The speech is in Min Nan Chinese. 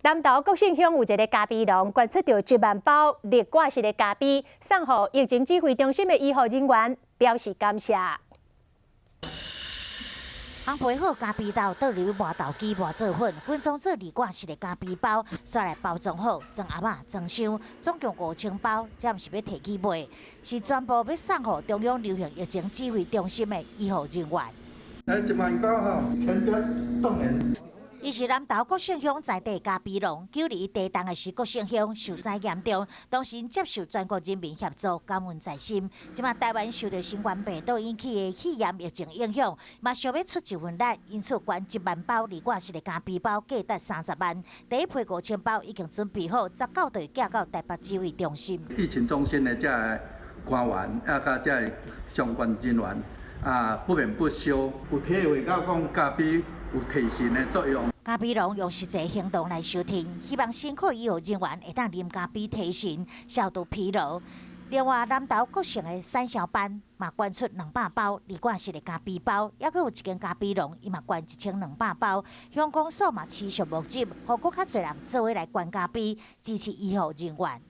南投國姓鄉有一个咖啡農捐出著1萬包濾掛式的咖啡，送予疫情指揮中心的醫護人員，表示感謝。烘焙好咖啡豆，倒入磨豆機磨做粉，分裝做濾掛式的咖啡包，煞來包裝好，裝盒仔、裝箱，總共5000包，這毋是欲提去賣，是全部欲送予中央流行疫情指揮中心的醫護人員。來1萬包吼，全家動員。伊是南投國姓鄉在地咖啡農，9/21地動的時，國姓鄉受災嚴重，當時接受全國人民協助，感恩在心。這馬台灣受著新冠病毒引起的肺炎疫情影響，嘛想欲出一份力，因此捐1萬包濾掛式的咖啡包，價值30萬。第一批5000包已經準備好，19日寄到台北指揮中心。疫情中心的這个官員啊，佮這个相關人員啊，不眠不休，有體會到講咖啡有提神的作用。咖啡農用實際行動來相挺，希望辛苦醫護人員會當啉咖啡提神、消除疲勞。另外，南投國姓的產銷班嘛捐出200包濾掛式的咖啡包，猶閣有一間咖啡農伊嘛捐1200包。鄉公所嘛持續募集，予閣較濟人做伙來捐咖啡，支持醫護人員。